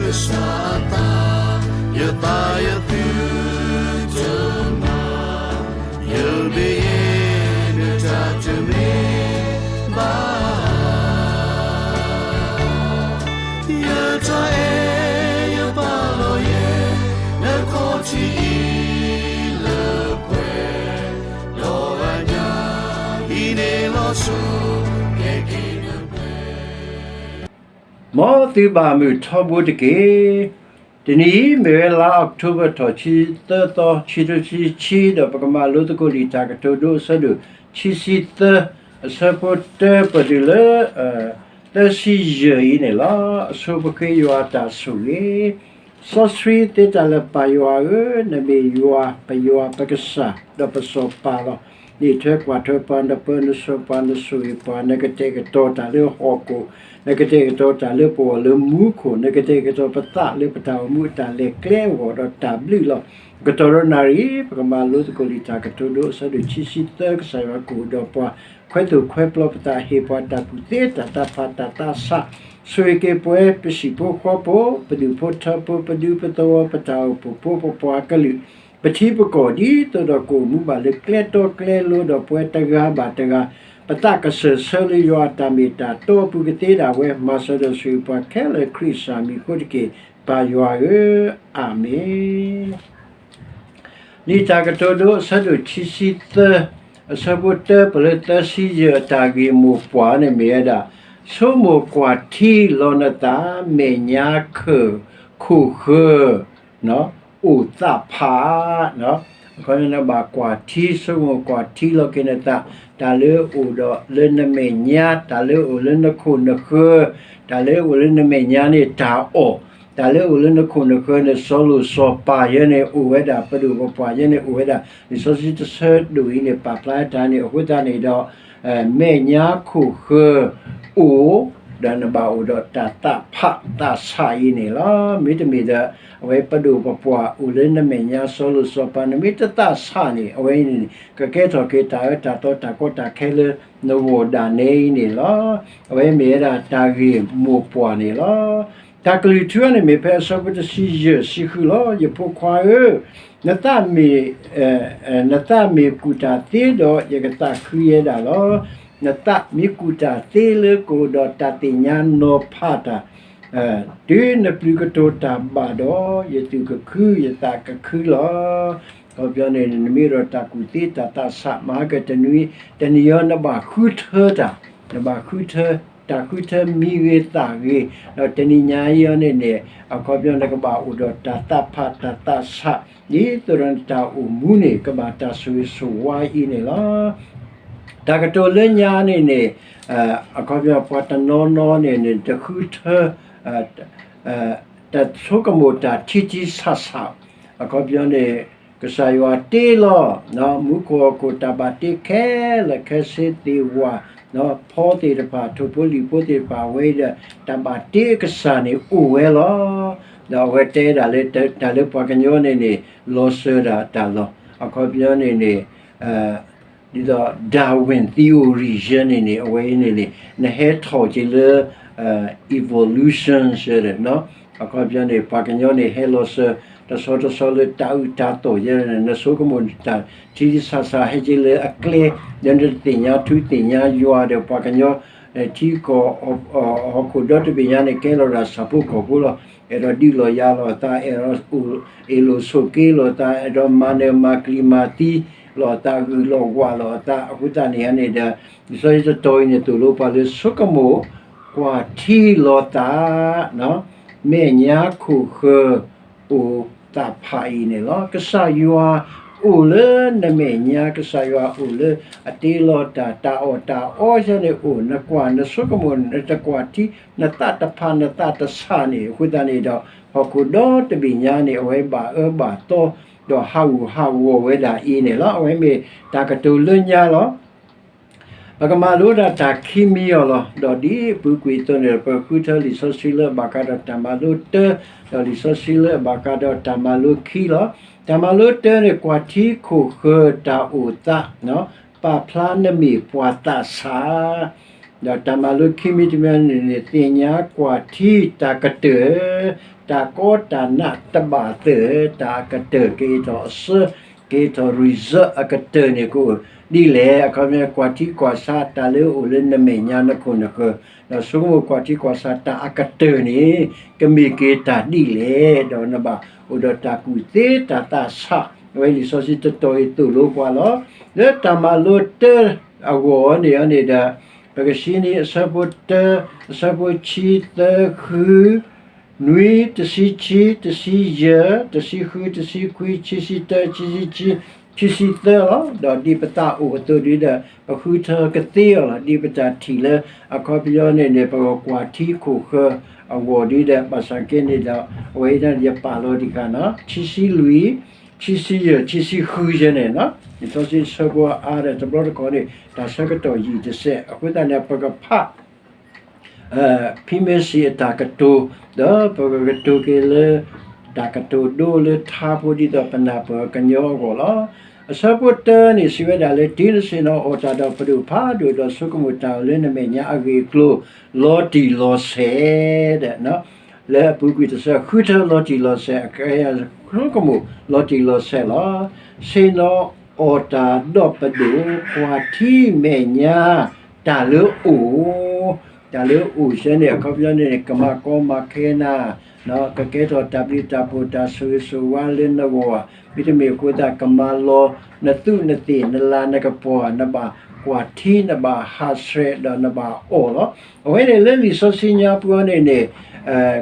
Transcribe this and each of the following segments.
ကစၢ်အသး, ယသးယသုတမၤ, ယမ့ၢ်ယဲ နတၢ်တမ့ၢ်ဘၣ် ယတၢ်အဲၣ်ယပာ်လီၤယဲ နခီၣ်ထံးအံၤလၢပှဲၤ, ဒီးအညၣ်အံၤန့ၣ်လီၤဆိ ကဲက့ၤနပှဲၤ မ်သုဘၣ်မုာ်ထီဘိတက့ၢ်. တနံၤအံၤ မ့ၢ်ဝဲလါအီးကထိဘၢၣ်ထီၣ် ဆံသၢသီ ခံထိခံဆံခံ ဒီးပကမၤလိသကိးလံာ်တၢ်ကတိၤဒိအဆၢဒိၣ် ခံဆံသၢ အဆၢဖိတၢ ပတုၤလၢ သၢဆံယဲၢ်အံၤန့ၣ်လီၤ. အဆိပဃ့ယွၤအတၢ်ဆိၣ်ဂ့ၤ စီဆှံသ့တၢ်လၢပၢ်ယွၤဧၢ, နမ့ၢ်ယွၤ, ပယွၤ, ပကစၢ်, ဒီးပစီၤပၤလီၤ. နအံးထွဲကွၢ်ထွဲပှၤ, နပၢနဆှၢပှၤ, နဆိၣ်ဂ့ၤပှၤ, နကတဲာ်ကတီၤတၢ်လၢဟီၣ်ခိၣ်, နကတဲာ်ကတီၤတၢ်လၢပဂီၢ်လၢမူခိၣ်, နကတဲာ်ကတီၤပသးလၢပတၢ်အိၣ်မူအတၢ်လဲၤကျဲအဂီၢ်ဒီးတၢ်ဘျုးလီၤ. ကတီၢ်ဒီးနၣ်ရံၣ် ပကမၤလိသကိးလံာ်တၢ်ကတိၤဒိအဆၢဒိၣ် ခံဆံသၢ ကစၢ်ယွၤကအိၣ်ဒီးပှၤ, ခွဲးသိၣ်ခွဲးပျီပသး ဟ့ၣ်ပှၤတၢ်ကူၣ်သ့ တၢ်သးဖး တၢ်သးဆး, ဆိၣ်ဂ့ၤက့ၤပှၤ ပဟံၣ်ဖိဃီဖိ, ပဒူၣ်ဖိထၢဖိ, ပဒူပသဝီ, ပတၢ်အိၣ်ဖှိၣ်ဖိ, ပပှၤကလုာ်, ပထံပကီၢ် ဒ်သိးဒီးကအိၣ်မူဘၣ်လၢကျဲတီကျဲလိၤဒီးပှၤတဂၤဘၣ်တဂၤ, ပသးကစၢၢ်ဆၢလၢယွၤအတၢ်မ့ၢ်တၢ်တီအပူၤကသ့ဒၣ်ဝဲ, မၤစၢၤဒီးဆိၣ်ဂ့ၤပှၤခဲလၢာ်ခရံာ်စၢ်မံၤအဃိတက့ၢ်, ပၢ်ယွၤဧၢ, အၤမ့ၣ်. လံာ်တၢ်ကတိၤဒိအဆၢဒိၣ်ခံဆံသၢ အဆၢဖိတၢ ပလၢသၢဆံယဲၢ်အတၢ်ဂ့ၢ်မိၢ်ပှၢ်န့ၣ်မ့ၢ်ဝဲဒၣ်, ဆိကမိၣ်ကွၢ်ထံလီၤနသး မဲာ်ညါခၢၣ်ခိၣ်ဃၢၤ အိၣ်သးဖး, အခီပညီနဘၣ်ကွၢ်ထံ ဆိကမိၣ်ကွၢ်ထံလီၤက့ၤနသး, တၢ်လၢအိၣ်ဒီးလၢနမဲာ်ညါ, တၢ်လၢအိၣ်လၢနခိၣ်နဃၢၤ, တၢ်လၢအိၣ်လၢနမဲာ်ညါန့ၣ် တၢ်အီၣ်, တၢ်လၢအိၣ်လၢနခိၣ်နဃၢၤန့ၣ် စီၤလိၣ်စီၤပၤယဲန့ၣ် အိၣ်ဝဲဒၣ် ပဒိၣ်ပပှၢ်ယဲန့ၣ် အိၣ်ဝဲဒၣ် လံာ်စီဆှံတဆၢဒိၣ်အံၤန့ၣ် ပာ်ဖျါတၢ်န့ၣ် အဃိသတးန့ၣ်ဒီး မဲာ်ညါခိၣ်ဃၢၤအိၣ်, ဒီးနဘၣ်အိၣ်ဒီးတၢ်သးဖးသးဆးအံၤန့ၣ်လီၤ. မ့တမ့ၢ်ဒီး အဝဲပဒိၣ်ပပှၢ်အိၣ်လၢနမဲာ်ညါ စီၤလိၣ်စီၤပၤ နမ့ၢ်တသးဆးန့ၣ် အဝဲအံၤန့ၣ် ကကဲထီၣ်က့ၤတၢ်အၢတၢ်သီတၢ်ကီတၢ်ခဲလၢနဂီၢ်ဒၣ်နဲအံၤန့ၣ်လီၤ. အဝဲမ့ၢ်ဝဲဒၣ်တၢ်ဂ့ၢ်မိၢ်ပှၢ်န့ၣ်လီၤ. တၢ်ကလုၢ်ထူန့ၣ်မ့ၢ်ဖဲအဆၢဖိတဆံယဲၢ်ဆံဃုလီၤ. ယဖိခွါဧၢ, နသးမ့ၢ် နသးမ့ၢ်ကူၣ်တၢ်သ့ဒီး ယကသးခုယဲဒၣ်လီၤ. နသးမ့ၢ်ကူၣ်တၢ်သ့လၢကအိၣ်ဒီးတၢ်သ့ၣ်ညါနီၤဖးတၢ်, တုၤနပျုၤကတိၤတၢ်ဘၣ်ဒီး ယသူၣ်ကခု ယသးကခုလီၤ. အခီပညီန့ၣ် နမ့ၢ်ဒီးတၢ်ကူၣ်သ့တၢ်သးဆး မၤကတနွံ တနံၤအံၤ နဘၣ်ဃုထၢတၢ်, နဘၣ်ဃုထၢ, တၢ်ဃုထၢမံၤဂ့ၤသးဂ့ၤ, ဒီးတနံၤညါအံၤန့ၣ်န့ၣ် အခီပညီနကဘၣ်အိၣ်ဒီးတၢ်သးဖးတၢ်သးဆး ဒ်သိးဒီးနတၢ်အိၣ်မူန့ၣ် ကဘၣ်တၢ်ဆိၣ်ဂ့ၤဆိၣ်ဝါအံၤန့ၣ်လီၤ. တၢ်ကတိၤလၢညါန့ၣ်န့ၣ် အခီပညီပှၤတနီၤနီၤန့ၣ်န့ၣ် တဃုထၢ တဆိကမိၣ်တၢ်ထံထံဆးဆး, အခီပညီန့ၣ် ကစၢ်ယွၤတ့လီၤ မူခိၣ်ဟီၣ်ခိၣ်တၢ်ဘၣ်တ့ခဲလၢာ်ခဲဆ့သ့ၣ်ဝၣ် ဖီသ့ၣ်တဖၣ် ထိၣ်ဖိလံၣ်ဖိသ့ၣ်တဖၣ် အဝဲအံၤဒီး တၢ်ဘၣ်တ့အကစၢ်န့ၣ်အိၣ်ဝဲလီၤ. ဒီးအဝဲတဲဒၣ်လၢ တၢ်လၢပှၤကညီန့ၣ်န့ၣ် လီၤစၢၤဒၣ်တၢ်လီၤ. အခီပညီန့ၣ်န့ၣ် ဒ်သိး Darwin theory ယဲန့ၣ်န့ၣ် အဝဲအံၤန့ၣ်န့ၣ် နဟဲထီၣ်က့ၤလၢ evolution ယဲဒီး အခီပညီန့ၣ် ပှၤကညီန့ၣ် ဟဲလီၤစၢၤ တဆီတဆီလၢတၢ်အုၣ်တၢ်သီၣ်ယဲန့ၣ် နဆိကမိၣ်တၢ်ထံထံဆးဆး ဟဲက့ၤလၢအကျဲ ဒီးနတသ့ၣ်ညါထူသ့ၣ်ညါယွၤဒီး ပှၤကညီ ထံကီၢ် ဟီၣ်ခိၣ်ဒီတဘ့ၣ်ညါန့ၣ် ကဲလီၤဒၣ်ဆၣ်ဖိကီၢ်ဖိလီၤ. အဲၣ်ဒိးဒုးလီၤယၤလီၤအသး အဲၣ်ဒိး အ့ၣ်လိာ်ဆိးက့လိာ်အသး အဲၣ်ဒိးမၤနၢၤမၤကျံၤမၤသံလိာ်အသး ဂုာ်လိာ်ဝးလိာ်အသး အဃိသတးန့ၣ်န့ၣ်ဒီး လံာ်စီဆှံတတီၤအံၤန့ၣ် သိၣ်လိပှၤလၢဆိကမိၣ် ကွၢ်ထံလီၤသး မဲာ်ညါခိၣ်ဃၢၤ အိၣ်သးဖးအံၤန့ၣ်လီၤ. ကစၢ်ယွၤအိၣ်လၢနမဲာ်ညါ ကစၢ်ယွၤအိၣ်လၢအတ့လီၤတၢ် တၢ်အီၣ်တၢ်အီယဲန့ၣ်အိၣ် နကွၢ်နဆိကမိၣ် နတကွၢ်ထံ နသးတဖးနသးတဆးန့ၣ် အဃိသတးန့ၣ်ဒီး ဟီၣ်ခိၣ်ဒီတဘ့ၣ်ညါန့ၣ် အဝဲဘၣ်အၢဘၣ်သီ ဒီးဟးဂူာ်ဟးဂီၤဝဲဒၣ်အံၤန့ၣ်လီၤ. အဝဲမ့ၢ်တၢ်ကတိၤလၢညါလီၤ. ပကမၤလိဒၣ်တၢ်ခံမံၤအီၤလီၤ. ဒီးဒ်အပူၤကွံာ်အသိးန့ၣ် ပဃုထၢလံာ်စီဆှံလၢအဘၣ်ဃးဒီးတၢ်မၤလိတၢ, ဒီးလံာ်စီဆှံလၢအဘၣ်ဃးဒီးတၢ်မၤလိခံလီၤ. တၢ်မၤလိတၢန့ၣ် ကွၢ်ထံခိၣ်ဃၢၤတၢ်အိၣ်သး, ပာ်ဖျါနမ့ၢ်ပှၤသးဆး ဒီးတၢ်မၤလိခံမံၤတမံၤန့ၣ်န့ၣ် သ့ၣ်ညါကွၢ်ထံတၢ်ကတၢၢ်, တၢ်ကီတၢ်နးတဘၣ်သၢၣ်, တၢ်အကတၢၢ် ကဟ့ၣ်ထီၣ်အဆၢ, ကဟ့ၣ်ထီၣ် result အကတၢၢ်န့ၣ်ကအိၣ်ဒ်လဲၣ်. အခီပညီ ကွၢ်ထံကွၢ်ဆးတၢ်လၢအအိၣ်လၢနမဲာ်ညါနခိၣ်နဃၢၤ, ဒီးဆိကမိၣ်ကွၢ်ထံကွၢ်ဆးတၢ်အကတၢၢ်န့ၣ် ကမ့ၢ်က့ၤတၢ်ဒ်လဲၣ်, ဒီးနဘၣ်အိၣ်ဒီးတၢ်ကူၣ်သ့တၢ်သးဆး, အဝဲလံာ်စီဆှံတတီၤအံၤသိၣ်လိပှၤလီၤ. လၢတၢ်မၤလိတၢအဂီၢ်န့ၣ်န့ၣ်ဒီး ပကဆှံန့ၢ်အဆၢဖိတၢ, အဆၢဖိဆံသၢဃု နွံ တဆံခံ တဆံယဲၢ် တဆံဃု တဆံခွံ ခံဆံတၢ ခံဆံခံ ခံဆံသၢလီၤ. ဒီးဒ်ပသးအိၣ်အသိးဒ်ဒီး ပဃုထၢကသ့အီၤလီၤ. ဒ်ပတၢ်ထံၣ်လၢအခီပညီန့ၣ်န့ၣ် ပကကွၢ်ထံခိၣ်ဃၢၤအဂီၢ်ဒ်ဒီး ဘၣ်ဆၣ်က့န့ၣ်ဒီး အဝဲအံၤဒၣ်ယပာ်လီၤတခါနီၤ ခံဆံလွံၢ် ခံဆံယဲၢ် ခံဆံဃုယဲၢ်န့ၣ်နီၤ လံာ်စီဆှံဆၢဖိအါဒီး တဘျီတခီၣ်န့ၣ် တၢ်ဆၢကတီၢ်ယံာ်တစဲး အဃိသတးန့ၣ် ပကဖး ဖံမ့ၢ်စံးအတၢ်ကတိၤ ဒီးပကကတိၤက့ၤလၢ တၢ်ကတိၤဒိလၢထါဖိဒ်သိးပနၢ်ပၢၢ်ကညီအဂီၢ်လီၤ. အဆၢဖိတၢန့ၣ် စံးဝဲဒၣ်လၢ တုၤနဆ့ၣ်နီၤအီၣ်တၢ်ဒီးပဒိၣ်ဖးဒိၣ် ဒီးဆိကမိၣ်တၢ်အိၣ်လၢနမဲာ်ညါအဂ့ၢ်အကျိၤ လီၤတံၢ်လီၤဆဲးဒီး လၢအပူၤကွံာ်တဆၢ ဃုထၢလီၤတံၢ်လီၤဆဲး အကဲဆိကမိၣ်လီၤတံၢ်လီၤဆဲးလီၤ. ဆ့ၣ်နီၤအီၣ်တၢ်ဒီးပဒိၣ် ကွၢ်ထံမဲာ်ညါ တၢ်လၢအိၣ် တၢ်လၢအိၣ်စဲန့ၣ် အခီပညီန့ၣ် ကမၤကီမၤခဲနၤ ကကဲထီၣ်တၢ်ဘျုးတၢ်ဖှိၣ်တၢ်ဆိၣ်ဂ့ၤဆိၣ်ဝါလၢနဂီၢ် မ့တမ့ၢ်အဃိသတး ကမၤလီၤနသူးနသ့ၣ် နလၤနကပီၤ နဘၣ်ကွၢ်ထံ နဘၣ်ဟးဆှဲး ဒီးနဘၣ်အီၣ်လီၤ. အဝဲန့ၣ်လၢလံာ်စီဆှံညါပူၤအံၤန့ၣ်န့ၣ်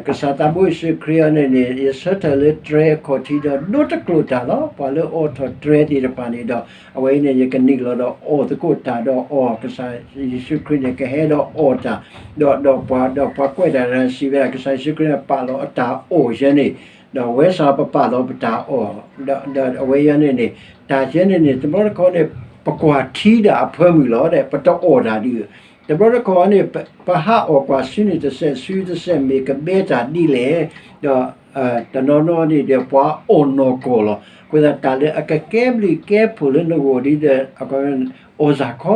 ကစၢ်သးဘိယ့ၣ်ၡူးခရံာ်အံၤန့ၣ်န့ၣ် ယဆၢထၢၣ်လၢတြဲၤအခီၣ်ထံးဒီး ဒိတကျိာ်တၢ်လီၤ. ပှၤလၢအိးထီၣ်တြဲၤသ့ၣ်တဖၣ်န့ၣ်ဒီး အဝဲအံၤန့ၣ် ယကနုာ်လီၤဒီးအီၣ်သကိးတၢ်ဒီးအီၣ် ကစၢ်ယ့ၣ်ၡူးခရံာ်န့ၣ် ကဟဲဒီးအီၣ်တၢ် ဒီး ဒီးပှၤ ဒီးပှၤကွဲးတၢ်တဂၤစံးဝဲဒၣ် ကစၢ်ယ့ၣ်ၡူးခရံာ်န့ၣ် ပာ်လီၤအတၢ်အီၣ်ယဲန့ၣ် ဒီးဝဲစ့ၢ်ပပာ်လီၤပတၢ်အီၣ် ဒီးအဝဲအံၤန့ၣ်န့ၣ် တၢ်ယဲန့ၣ်န့ၣ် တဘျီတခီၣ်န့ၣ် ပကွၢ်ထံဒၣ်အဖၢမုၢ်လီၤဒီး ပတအီၣ်တၢ်ဒ်အံၤ တဘျီတခီၣ်န့ၣ် ပဟးအီၣ်ကွၢ်ဆူန့ၣ်တစဲး ဆူတစဲး မ့ၢ်ကဘဲတၢ်ဒ်လဲၣ် ဒီး တနီၤနီၤန့ၣ်ဒီး ပှၤအီၣ်နီၢ်ကီၢ်လီၤ. အဃိသတး တၢ်လၢအကကဲဘျုးကဲဖှိၣ်လၢနဂီၢ်ဒ်ဒီး အီၣ်စၢ်ခီ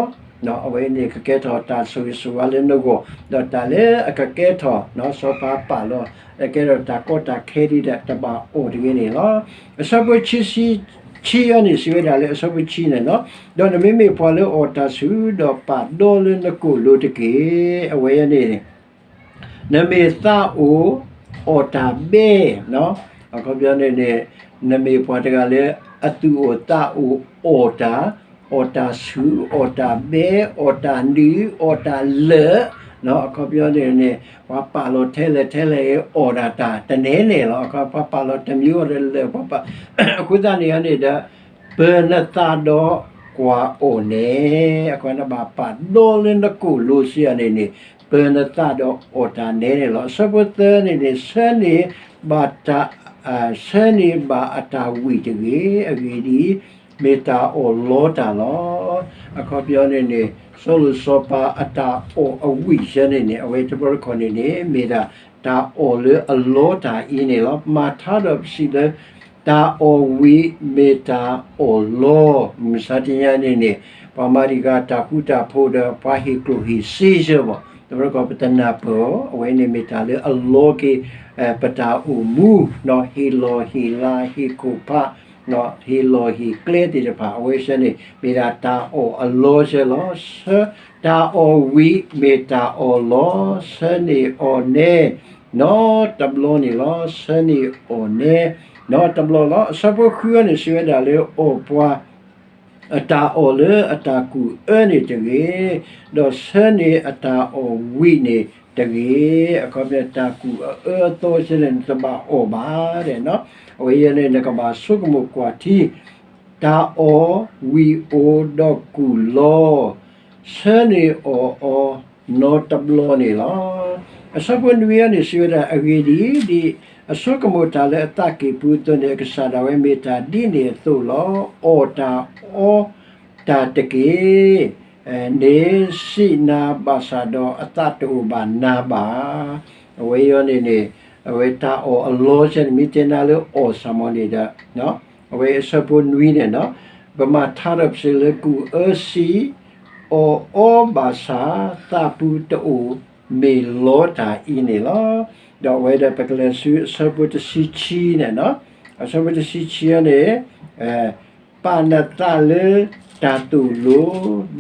အဝဲန့ၣ် ကကဲထီၣ်တၢ်ဆိၣ်ဂ့ၤဆိၣ်ဝါလၢနဂီၢ် ဒီးတၢ်လၢအကကဲထီၣ် စီၤပၤပာ်လီၤ ကဲထီၣ်တၢ်ကီတၢ်ခဲဒ်ဒီး တဘၣ်အီၣ်တဂ့ၤန့ၣ်လီၤ. အဆၢဖိဆံဆံ ဆံအံၤန့ၣ် စံးဝဲဒၣ်လၢအဆၢဖိဆံန့ၣ်နီၤ ဒီးနမ့မ့ၢ်ပှၤလၢအီၣ်တၢ်ဆူၣ် ဒီးပာ်ဒီလၢနကိၣ်လိၤတက့ၢ်. အဝဲအံၤန့ၣ် နမ့ၢ်သးအိၣ် အီၣ်တၢ်ဘဲ အခီပညီန့ၣ်န့ၣ် နမ့ၢ်ပှၤတဂၤလၢအသူၣ်အိၣ်သးအိၣ်အီၣ်တၢ်, အီၣ်တၢ်ဆူၣ် အီၣ်တၢ်ဘဲ အီၣ်တၢ်နုာ် အီၣ်တၢ်လၢာ်, အခီပညီန့ၣ်န့ၣ် ပှၤပာ်လီၤထဲလဲၣ်ထဲလဲၣ်အီၣ်ဒၣ်တၢ်တနဲၤနဲၤလီၤ. အခီပှၤပာ်လီၤတမံၤအီၤဒီးလၢာ် ပှၤပာ် အဃိသတးန့ၣ်န့ၣ်ဒီး ပၢၤနသးဒီးကွၢ်အီၣ်နဲၤ, အခီနဘၣ်ပာ်ဒီလၢနကိၣ်လိၤစံးအီၤန့ၣ်န့ၣ် ပၢၤနသးဒီးအီၣ်တၢ်နဲၤန့ၣ်လီၤ. အဆၢဖိသၢန့ၣ်န့ၣ် ဆၢန့ၢ်ဘၣ်တၢ် ဆၢန့ၢ်ဘၣ်အတၢ်ဝံၣ်တဂ့ၤ, အဂ့ၢ်ဒ်အံၤ, မ့ၢ်တၢ်အီၣ်လီတၢ်လီၤ. အခီပညီန့ၣ်န့ၣ် စီၤလိၤစီၤပၤအတၢ်အီၣ်အဝံၣ်စဲန့ၣ်န့ၣ် အဝဲတဘျီတခီၣ်န့ၣ်န့ၣ် မ့ၢ်ဒၣ်တၢ်အီၣ်လၢအလီတၢ်အံၤန့ၣ်လီၤ. မၤထါဒီးပစံးလၢ တၢ်အီၣ်ဝံၣ်မ့ၢ်တၢ်အီၣ်လီ, မုၢ်မဆါတနံၤအံၤန့ၣ်န့ၣ် ပှၤမၤတံၢ်ဃာ်တၢ်ဃူတၢ်ဖိးဒီး ပှၤဟ့ၣ်ကျိၣ်ဟ့ၣ်စ့ယဲၢ်ဘၣ်, တဘျီတခီၣ်ပတနၢ်ပၢၢ်အီၤ, အဝဲန့ၣ်မ့ၢ်တၢ်လၢအလီက့ၤ ပတၢ်အိၣ်မူ, ဟ့ၣ်လီၢ်ဟ့ၣ်လၤ ဟ့ၣ်ခိၣ်ဖး, ဟ့ၣ်လီၢ်ဟ့ၣ်ကျဲသ့ၣ်တဖၣ် အဝဲစဲန့ၣ် မ့ၢ်ဒၣ်တၢ်အီၣ်အလီစဲလီၤ. တၢ်အီၣ်ဝံၣ်မ့ၢ်တၢ်အီၣ်လီ, ဆၢန့ၢ်အီၣ်နဲၤ နီတဘျီန့ၣ်လီၤ. ဆၢန့ၢ်အီၣ်နဲၤ နီတဘျီလီၤ. အဆၢဖိဃုအံၤန့ၣ် စံးဝဲဒၣ်လၢ အီၣ်ပှၤ အတၢ်အီၣ်လၢအတၢ်ကူၣ်အၢန့ၣ်တဂ့ၤ, ဒီးဆၢန့ၢ်အတၢ်အီၣ်ဝံၣ်န့ၣ်တဂ့ၤ. အခီပညီ တၢ်ကူၣ်အအၢအသီစဲန့ၣ် နတဘၣ်အီၣ်ဘၣ်ဒီး အဝဲအံၤန့ၣ် နကဘၣ်ဆိကမိၣ်ကွၢ်ထံ တၢ်အီၣ်ဝံၣ်အိၣ်ဒီးကူၣ်လီၤ, ဆၢန့ၢ်အီၣ်အီၤနီတဘျီန့ၣ်လီၤ. အဆၢဖိနွံအံၤန့ၣ် စံးဝဲဒၣ် အဂ့ၢ်ဒ်အံၤ, ဒ်အဆိကမိၣ်တၢ်လၢအသးကံၢ်ပူၤအသိးန့ၣ် အကစၢ်ဒၣ်ဝဲမ့ၢ်တၢ်ဒ်န့ၣ်အသိးလီၤ. အီၣ်တၢ်အီတၢ်တက့ၢ်, န့ၣ်စံးနၤဘၣ်ဆၣ်ဒီး အသးတအိၣ်ဘၣ်နၤဘၣ်. အဝဲအံၤန့ၣ်န့ၣ် အဝဲတၢ်အီၣ်အလီစဲန့ၣ် မ့ၢ်တဲနၤလၢအီၣ်စ့ၢ်မီၤန့ၣ်ဒီး အဝဲအဆၢဖိနွံန့ၣ်နီၤ ပမၤထါဒီးပစံးလၢကူၣ်အၢစံး အီၣ်အီဘၣ်ဆၣ် သးပူၤတအိၣ်မ့ၢ်လီတၢ်အံၤန့ၣ်လီၤ. ဒီးအဝဲဒၣ်ပကလဲၤဆူအဆၢဖိတဆံခံန့ၣ်, အဆၢဖိတဆံခံန့ၣ်, ပာ်နသးလၢတၢ်သိၣ်လိ,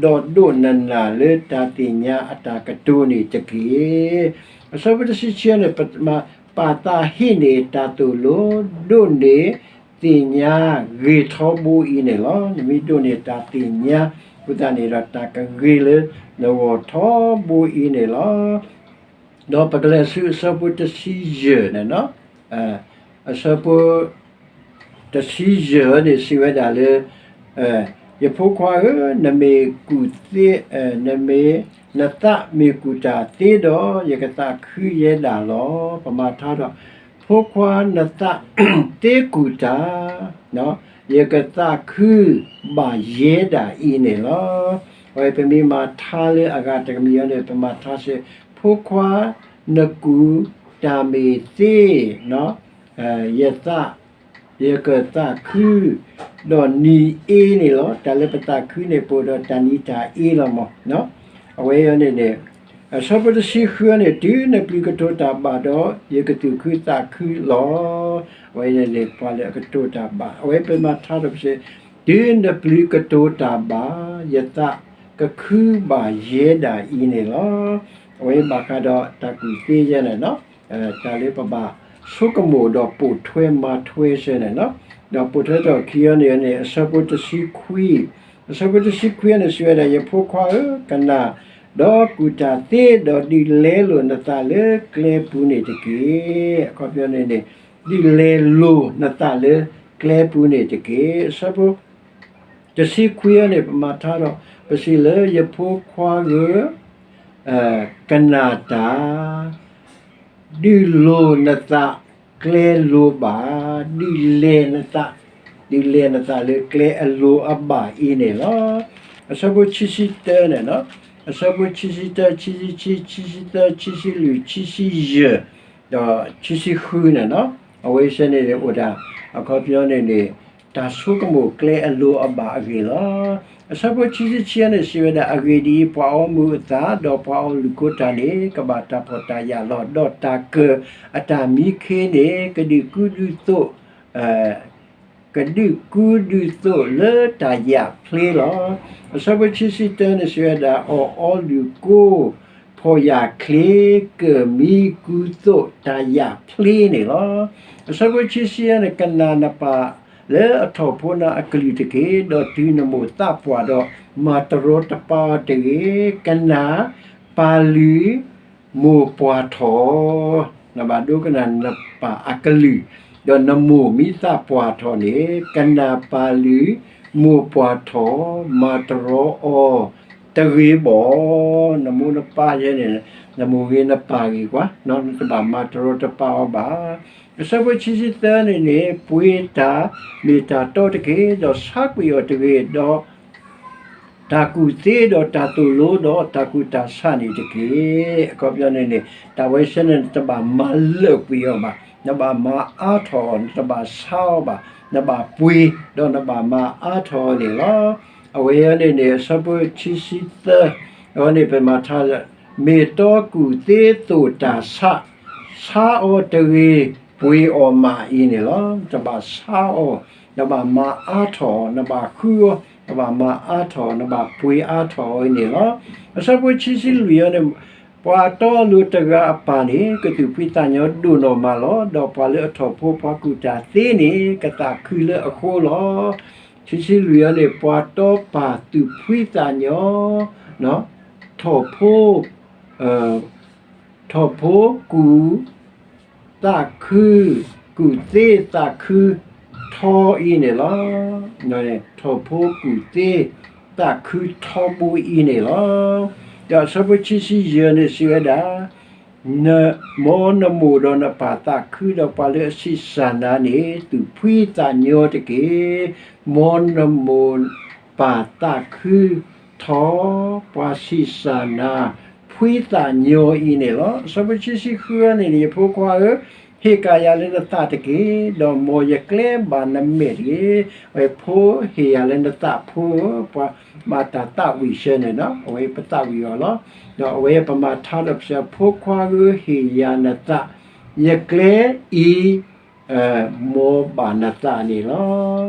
ဒီးဒိးနနၢ်လၢတၢ်သ့ၣ်ညါအတၢ်ကတိၤန့ၣ်တက့ၢ်. အဆၢဖိတဆံခံန့ၣ်, ပာ်သးဟ့ၣ်န့ၢ်တၢ်သိၣ်လိ, ဒိးန့ၢ်သ့ၣ်ညါဂ့ၤထီဘိအံၤန့ၣ်လီၤ. နမ့ၢ်ဒိးန့ၢ်တၢ်သ့ၣ်ညါ အဃိသတးန့ၣ်ဒီး တၢ်ကဂ့ၤလၢနဂီၢ်ထီဘိအံၤန့ၣ်လီၤ. ဒီးပကလဲၤဆူအဆၢဖိတဆံယဲၢ်န့ၣ်, အဆၢဖိ တဆံယဲၢ်န့ၣ် စံးဝဲဒၣ်လၢ, ယဖိခွါဧၢ, နမ့ၢ်ကူၣ်သ့, နမ့ၢ်, နသးမ့ၢ်ကူၣ်တၢ်သ့ဒီး, ယကသးခုယဲဒၣ်လီၤ. ပမၤထါဒီး, ဖိခွါနသးသ့ကူၣ်တၢ်, ယကသးခုဘၣ်ယဲဒၣ်အံၤန့ၣ်လီၤ. အဝဲပမ့ၢ်မၤထါလၢအဂၤတကမံၤအံၤန့ၣ် ပမၤထါစ့ၢ်, ဖိခွါနကူၣ်တၢ်မ့ၢ်သ့ ယသး, ယကသးခု, ဒီးနံၤအ့န့ၣ်လီၤ. တၢ်လၢပသးခုန့ၣ် ပအိၣ်ဒီးတၢ်နံၤတၢ်အ့လီၤမး. အဝဲအံၤန့ၣ်န့ၣ်, အဆၢဖိတဆံဃုန့ၣ်, တုၤနပျံၤကတိၤတၢ်ဘၣ်ဒီး, ယကသူၣ်ခုသးခုလီၤ. အဝဲန့ၣ်န့ၣ် ပှၤလၢအကတိၤတၢ်ဘၣ်, အဝဲပမၤထါဒီးပစ့ၢ်, တုၤနပျံၤကတိၤတၢ်ဘၣ်, ယသးကခုဘၣ်ယဲဒၣ်အံၤန့ၣ်လီၤ. အဝဲဘၣ်ဃးဒီးတၢ်ကူၣ်သ့ယဲန့ၣ် တၢ်လၢပဘၣ်ဆိကမိၣ်ဒီးပိာ်ထွဲမၤထွဲစ့ၢ်န့ၣ်, ဒီးပိာ်ထွဲထီၣ်ခံအံၤန့ၣ်န့ၣ် အဆၢဖိတဆံခွံ, အဆၢဖိတဆံခွံန့ၣ် စံးဝဲဒၣ်, ယဖိခွါဧၢ, ကနၣ်ဒီးကူၣ်တၢ်သ့, ဒီးဒုးလဲလိာ်နသးလၢကျဲပူၤန့ၣ်တက့ၢ်. အခီပညီန့ၣ်န့ၣ်, ဒုးလဲလိာ်နသးလၢကျဲပူၤန့ၣ်တက့ၢ်. အဆၢဖိ တဆံခွံအံၤန့ၣ် ပမၤထါဒီး ပစံးလၢယဖိခွါဧၢ, ကနၣ်တၢ်, ဒုးလိာ်နသးကျဲလိၤဘၣ်, ဒုးလဲနသး, ဒုးလဲနသးလၢကျဲအလိၤအဘၣ်အံၤန့ၣ်လီၤ. အဆၢဖိခံဆံတၢန့ၣ်, အဆၢဖိခံဆံတၢ, ခံဆံခံ, ခံဆံသၢ, ခံဆံလွံၢ်, ခံဆံယဲၢ်, ဒီးခံဆံဃုန့ၣ်, အဝဲစ့ၢ်န့ၣ်န့ၣ်အိၣ်ဒၣ်, အခီပညီန့ၣ်န့ၣ် တၢ်ဆိကမိၣ်ကျဲအလိၤအဘၣ်အဂ့ၢ်လီၤ. အဆၢဖိခံဆံခံန့ၣ် စံးဝဲဒၣ်, အဂ့ၢ်ဒ်အံၤ, ပှၤအီမူၤအသး, ဒီးပှၤအီလုၢ်ကိတၢ်န့ၣ် ကဘၣ်တၢ်ဖှီၣ်တၢ်ယာ်လီၤ. ဒီးတၢ်ကၢၣ်အတၢ်မံခ့န့ၣ် ကဒုးကူဒုးသိး, ကဒုးကူဒုးသိးလၢတၢ်ယာ်ဖျ့လီၤ. အဆၢဖိခံဆံတၢန့ၣ် စံးဝဲဒၣ်, အီၣ်အီလုၢ်ကိ ဖှီၣ်ယာ်ချ့, ကၢၣ်မံကူသိးတၢ်ယာ်ဖျ့န့ၣ်လီၤ. အဆၢဖိခံဆံယဲၢ်န့ၣ်, ကနၣ်နပၢ်လၢအထီၣ်ဖိနၤအကလုၢ်တက့ၢ်. ဒီးတုၤနမိၢ်သးပှၢ်ဒီး မၤတရီတပါအီၤတဂ့ၤ. ကနၣ်ပၢ်လုၢ်မိၢ်ပှၢ်ထီၣ်, နဘၣ်ဒိကနၣ်နပၢ်အကလုၢ်, ဒီးနမိၢ်မ့ၢ်သးပှၢ်ထီၣ်န့ၣ်, ကနၣ်ပၢ်လုၢ်မိၢ်ပှၢ်ထီၣ်, မၤတရီအီၤတဂ့ၤဘၣ်. နမိၢ်နပၢ်ယဲန့ၣ်, နမိၢ်ဂ့ၤနပၢ်ဂ့ၤကွၢ်, နတဘၣ်မၤတရီတပါအီၤဘၣ်. အဆၢဖိခံဆံသၢန့ၣ်န့ၣ်, ပှ့ၤတၢ်မ့ၢ်တၢ်တီတက့ၢ်, ဒီးဆါကွံာ်အီၤတဂ့ၤ, ဒီး တၢ်ကူၣ်သ့ဒီးတၢ်သိၣ်လိဒီးတၢ်ကူၣ်တၢ်ဆးန့ၣ်တက့ၢ်. အခီပညီန့ၣ်န့ၣ်, တၢ်ဝဲစ့ၢ်န့ၣ် နတဘၣ်မၤလၢာ်ကွံာ်အီၤဘၣ်, နဘၣ်မၤအါထီၣ်အီၤ, နတဘၣ်ဆါအီၤဘၣ်, နဘၣ်ပှ့ၤ, ဒီးနဘၣ်မၤအါထီၣ်အီၤန့ၣ်လီၤ. အဝဲအံၤန့ၣ်န့ၣ် အဆၢဖိခံဆံသၢ, အဝဲန့ၣ်ပမၤထါ, မ့ၢ်တီကူၣ်သ့သိးတၢ်ဆး, ဆါအီၤတဂ့ၤ, ပှ့ၤအီၤမးအံၤန့ၣ်လီၤ. နတဘၣ်ဆါအီၤ, နဘၣ်မၤအါထီၣ်အီၤ, နဘၣ်ဃုအီၤ, နဘၣ်မၤအါထီၣ်အီၤ, နဘၣ်ပှ့ၤအါထီၣ်အီၤအံၤန့ၣ်လီၤ. အဆၢဖိခံဆံလွံၢ်အံၤန့ၣ်, ပှၤတီအလိၤတဂၤအပၢ်န့ၣ် ကသူၣ်ဖှံသးညီဒိၣ်နီၢ်မးလီၤ. ဒီးပှၤလၢအထီၣ်ဖိပှၤကူၣ်တၢ်သ့န့ၣ် ကသးခုလၢအဃိလီၤ. ခံဆံလွံၢ်အံၤန့ၣ် ပှၤတီပၢ်သူၣ်ဖှံသးညီ, ထီၣ်ဖိ ထီၣ်ဖိကူၣ်, သးခု, ကူၣ်သ့သးခုထီအံၤန့ၣ်လီၤ. ထီၣ်ဖိကူၣ်သ့သးခုထီဘိအံၤန့ၣ်လီၤ. ဒီးအဆၢဖိခံဆံယဲၢ်န့ၣ် စံးဝဲဒၣ်, မ်နမိၢ်ဒီးနပၢ်သးခု, ဒီးပှၤလၢအဆံးစၢ်နၤန့ၣ် သူၣ်ဖှံသးညီတက့ၢ်. မ်နမိၢ်ပၢ်သးခုထီ, ပှၤဆံးစၢ်နၤ ဖှံသးညီအံၤန့ၣ်လီၤ. အဆၢဖိခံဆံဃုအံၤန့ၣ် ယဖိခွါဧၢ, ဟ့ၣ်ကၣ်ယၤလၢနသးတက့ၢ်, ဒီးမ်ယကျဲဘၣ်နမဲာ်တဂ့ၤ. အဝဲဖိဟ့ၣ်ယၤလၢနသးဖိဧၢ, ပှၤမၤတၢ်သးဝံၣ်ဆၢန့ၣ်နီၤ, အဝဲပသးဝံၣ်အီၤလီၤ. ဒီးအဝဲပမၤထါဒီးပစံး, ဖိခွါဧၢ, ဟ့ၣ်ယၤနသး, ယကျဲအံၤ မ်ဘၣ်နသးန့ၣ်လီ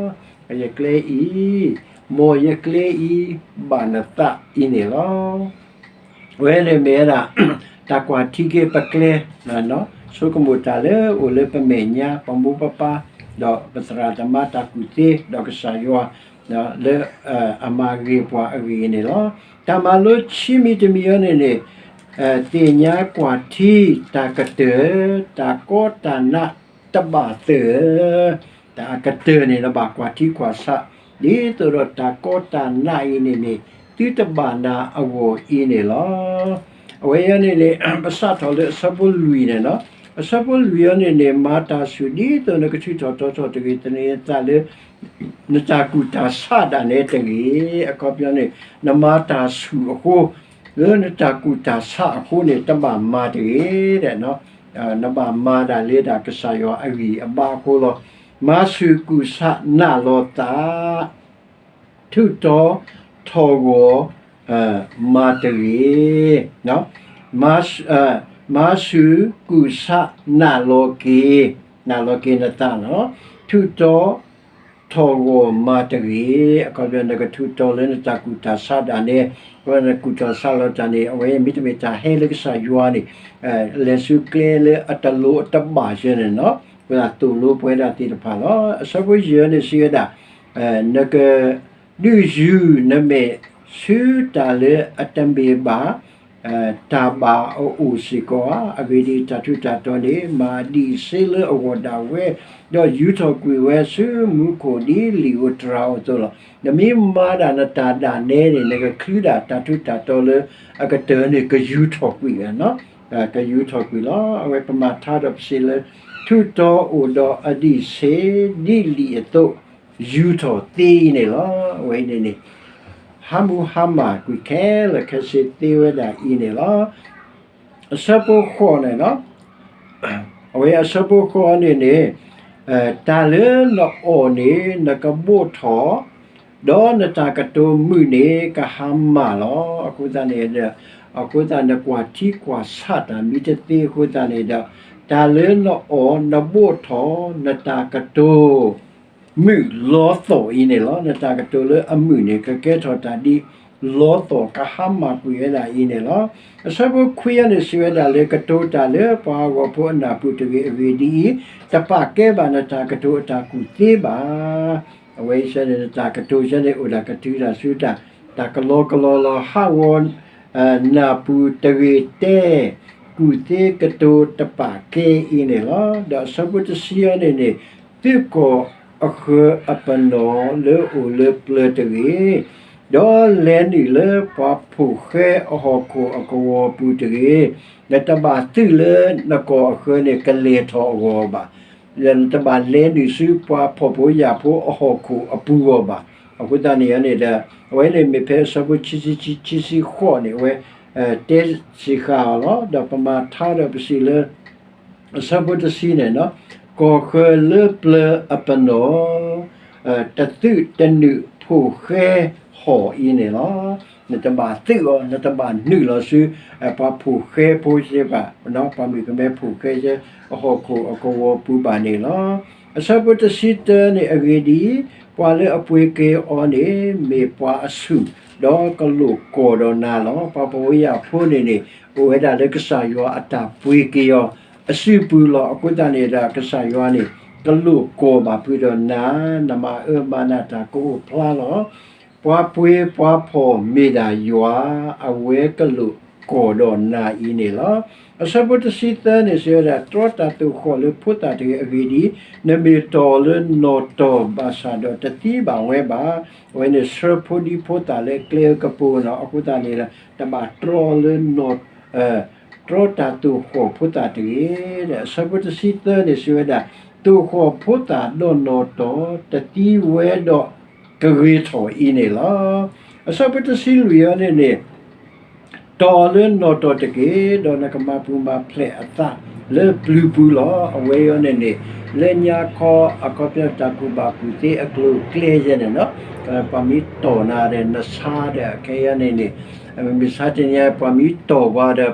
ၤ. ယကျဲအံၤ, မ်ယကျဲအံၤ ဘၣ်နသးအံၤန့ၣ်လီၤ. အဝဲန့ၣ်မ့ၢ်ဝဲဒၣ် တၢ်ကွၢ်ထံက့ၤပကျဲ, ဆိကမိၣ်တၢ်လၢအိၣ်လၢပမဲာ်ညါ ပမိၢ်ပပၢ် ဒီးပသရၣ်သမါတၢ်ကူၣ်သ့ ဒီးကစၢ်ယွၤ လၢအမၤဂ့ၤပှၤအဂ့ၢ်န့ၣ်လီၤ. တၢ်မၤလိခံမံၤတမံၤအံၤန့ၣ်န့ၣ် သ့ၣ်ညါကွၢ်ထံတၢ်ကတၢၢ်, တၢ်ကီတၢ်နးတဘၣ်သၢၣ်ဧၢ. တၢ်အကတၢၢ်န့ၣ် နဘၣ်ကွၢ်ထံကွၢ်ဆး, ဒ်သိးဒီးတၢ်ကီတၢ်နးအံၤန့ၣ်န့ၣ် သုတဘၣ်နၤအဂီၢ်အံၤန့ၣ်လီၤ. အဝဲအံၤန့ၣ်န့ၣ် ပစးထီၣ်လၢအဆၢဖိလွံၢ်န့ၣ်လီၤ. အဆၢဖိလွံၢ်အံၤန့ၣ်န့ၣ် မၤတၢ်ဆူၣ်ဒ်သိးနကထုးထီၣ်တီထီၣ်တဂ့ၤ, သန့ၤနသးလၢ နတၢ်ကူၣ်တၢ်ဆးဒၣ်နဲတဂ့ၤ. အခီပညီန့ၣ် နမၤတၢ်ဆူၣ်အဃိ, လၢနတၢ်ကူၣ်တၢ်ဆးအဃိန့ၣ် တဘၣ်မၤတဂ့ၤ, နဘၣ်မၤဒၣ်လၢဒၣ်ကစၢ်ယွၤအဂံၢ်အဘါအဃိလီၤ. မၤဆူၣ်ကူၣ်ဆးနာ်လီၤသး, ထုးတီထီၣ်ဂီၤမၤတဂ့ၤ. မၤဆူၣ်ကူၣ်ဆးနာ်လီၤက့ၤ, နာ်လီၤက့ၤနသးလီၤ. ထုးတီထီၣ်ဂီၤမၤတဂ့ၤ. အခီပညီ နကထုးတီလၢနတၢ်ကူၣ်တၢ်ဆးဒၣ်နဲ, အဝဲနကူၣ်ထီၣ်ဆးလီၤတၢ်န့ၣ် အဝဲမ့တမ့ၢ်တၢ်ဟဲလၢကစၢ်ယွၤန့ၣ် လဲၤဆူကျဲလၢအတလိၣ်အတဘၣ်ဆၢန့ၣ်လီၤ. အဃိသတးသိၣ်လိပဝဲဒၣ်သ့ၣ်တဖၣ်လီၤ. အဆၢဖိယဲၢ်န့ၣ်စံးဝဲဒၣ်, နကဒုးယုၢ်နမဲာ်ဆူတၢ်လၢအတမ့ၢ်ဘၣ် တၢ်ဘၣ်အအိၣ်စ့ၢ်ကီးဧါ. အဂ့ၢ်ဒ်အံၤ, တၢ်ထူးတၢ်တီၤန့ၣ် မၤအဒံးအဆှၢလၢအဂီၢ်ဒၣ်ဝဲ, ဒီးယူၤထီၣ်ကွံာ်ဝဲဆူမူခိၣ်ဒ်လံာ်ဧိၤတြၤဧိၤအသိးလီၤ. နမ့ၢ်မၤဒၣ်နတၢ်ဒၣ်နဲန့ၣ် နကချုးဒၣ်တၢ်ထူးတၢ်တီၤလၢအကတၢၢ်န့ၣ် ကယူၤထီၣ်ကွံာ်ဝဲ, ကယူၤထီၣ်ကွံာ်လီၤ. အဝဲပမၤထါဒီးပစံးလၢ ထုးတီအိၣ်ဒီးအဒံးဆှၢဒ်လံာ်အသိး ယူၤထီၣ်သ့အံၤန့ၣ်လီၤ. အဝဲန့ၣ်န့ၣ် ဟါမူဟါမၢ်ကွံာ်ခဲလၢာ်ခဲဆ့သ့ဝဲဒၣ်အံၤန့ၣ်လီၤ. အဆၢဖိဃိးန့ၣ်လီၤ. အဝဲအဆၢဖိဃိးန့ၣ်န့ၣ် တၢ်လၢနအီၣ်န့ၣ် နကဘိးထီၣ်, ဒီးနတၢ်ကတိၤမုာ်န့ၣ် ကဟါမၢ်လီၤ. အဃိသတးန့ၣ်ဒီး အဃိသတးနကွၢ်ထံကွၢ်ဆးတၢ်မ့ၢ်တသ့အဃိသတးန့ၣ်ဒီး တၢ်လၢနအီၣ်နဘိးထီၣ် နတၢ်ကတိၤ မုာ်လီသီၣ်အံၤန့ၣ်လီၤ. နတၢ်ကတိၤလၢအမုာ်န့ၣ် ကကဲထီၣ်တၢ်ဒ်လီသီၣ်ကဟါမၢ်ကွံာ်ဝဲဒၣ်အံၤန့ၣ်လီၤ. အဆၢဖိခွံအံၤန့ၣ် စံးဝဲဒၣ်လၢ ကတိၤတၢ်လၢပှၤဟးဂီၤဖိအနၢ်ပူၤတဂ့ၤအဂ့ၢ်ဒ်အံၤ, တပာ်ကဲဘၣ်နတၢ်ကတိၤအတၢ်ကူၣ်သ့ဘၣ်. အဝဲဆၢန့ၣ် နတၢ်ကတိၤဆၢန့ၣ် အိၣ်ဒၣ်ကတုၤတၢ်ဆူတၢ် တၢ်ကလီကလီလီၤ ဟးဂီၤ နၢ်ပူၤတဂ့ၤတဲ, ကူၣ်သ့ကတိၤတပာ်ကဲအံၤန့ၣ်လီၤ. ဒီးအဆၢဖိတဆံအံၤန့ၣ်န့ၣ် သုးကီၢ်အဃၢၤအပနီၣ်လၢအိၣ်လၢပျၢၤတဂ့ၤ, ဒီးလဲၤနုာ်လၢပှၤဖိၣ်ဃဲအဟီၣ်ခိၣ်အကဝီၤပူၤတဂ့ၤ. နတဘၣ်သုးလၢနကီၢ်အဃၢၤန့ၣ် ကလဲၤထီၣ်အဂီၢ်ဘၣ်. ဒီးနတဘၣ်လဲၤနုာ်ဆူပှၤဖှီၣ်ဖိယာ်ဖိအဟီၣ်ခိၣ်အပူၤအဂီၢ်ဘၣ်. အဃိသတးန့ၣ်န့ၣ်ဒီး အဝဲန့ၣ်မ့ၢ်ဖဲအဆၢဖိခံဆံခံ ခံဆံဃိးန့ၣ် အဝဲ တဲစ့ၢ်ဃာ်အီၤလီၤ. ဒီးပမၤထါဒီးပစံးလၢ အဆၢဖိတဆံန့ၣ် ကီၢ်ဃၢၤလၢပျၢၤအပနီၣ် တသုးတနုာ်ဖိၣ်ဃဲဟီၣ်အံၤန့ၣ်လီၤ. နတဘၣ်သုးအီၤ နတဘၣ်နုာ်လီၤဆူ ပှၤဖိၣ်ဃဲဖိစ့ၢ်ကီး ပှၤမုၣ်ကမဲဖိၣ်ဃဲစ့ၢ် အဟီၣ်ခိၣ်အကဝီၤပူၤဘၣ်န့ၣ်လီၤ. အဆၢဖိတဆံတၢန့ၣ် အဂ့ၢ်ဒ်အံၤ, ပှၤလၢအပှ့ၤက့ၤအီၤန့ၣ် မ့ၢ်ပှၤအဆူၣ် ဒီးကလိာ်ကွီၢ်ဒီးနၤလီၤ. ပှၤဖှီၣ်ဖိယာ်ဖိန့ၣ်န့ၣ် အိၣ်ဝဲဒၣ်လၢကစၢ်ယွၤအတၢ်ပှ့ၤက့ၤအီၤအစုပူၤလီၤ. အဃိသတးန့ၣ်ဒီး ကစၢ်ယွၤန့ၣ် ကလိာ်ကွီၢ်ဘၣ်ဖုးဒီးနၤ, နမၤအၢမၤနးတၢ်ကအိၣ်ဖျါလီၤ. ပှၤပှ့ၤပှၤဖှီၣ်မ့ၢ်ဒၣ်ယွၤ, အဝဲကလိာ်ကွီၢ်ဒီးနၤအံၤန့ၣ်လီၤ. အဆၢဖိတဆံသၢန့ၣ် စံးဝဲဒၣ် တြီတၢ်သိၣ်ဃီၣ်လၢဖိသၣ်တဂ့ၤအဂ့ၢ်ဒ်အံၤ, နမ့ၢ်တီၢ်လၢနီၣ်တီၢ်ဘၣ်ဆၣ်ဒီးတသံဘၣ်ဝဲဘၣ်. အဝဲန့ၣ်ဆှၢဖိဒံဖိသၣ်လၢကျဲကပူၤနီၤ. အဃိသတးန့ၣ်ဒီး တဘၣ်တြီလၢနီၣ် တြီတၢ်သိၣ်ဃီၣ်ဖိသၣ်တဂ့ၤ. ဒီးအဆၢဖိတဆံသၢန့ၣ် စံးဝဲဒၣ် သိၣ်ဃီၣ်ဖိသၣ်ဒီးနီၣ်တီၢ် တသံဝဲဒီးကဂ့ၤထီၣ်အံၤန့ၣ်လီၤ. အဆၢဖိတဆံလွံၢ်အံၤန့ၣ်န့ၣ် တီၢ်လၢနီၣ်တီၢ်တက့ၢ်, ဒီးနကမၤပူၤမၤဖျဲးအသး လၢပျုၤပူၤလီၤ. အဝဲအံၤန့ၣ်န့ၣ် လၢညါခီ အခီပညီတၢ်ကူၣ်ဘၣ်ကူၣ်သ့အကျိၤအကျဲယဲန့ၣ်နီၤ, ပှၤမ့ၢ်တီၢ်နၤဒီး နဆါဒီး အခဲအံၤန့ၣ်န့ၣ် မ့ၢ်ဆါတနံၤ ပှၤမ့ၢ်တီၢ်ပှၤဒီး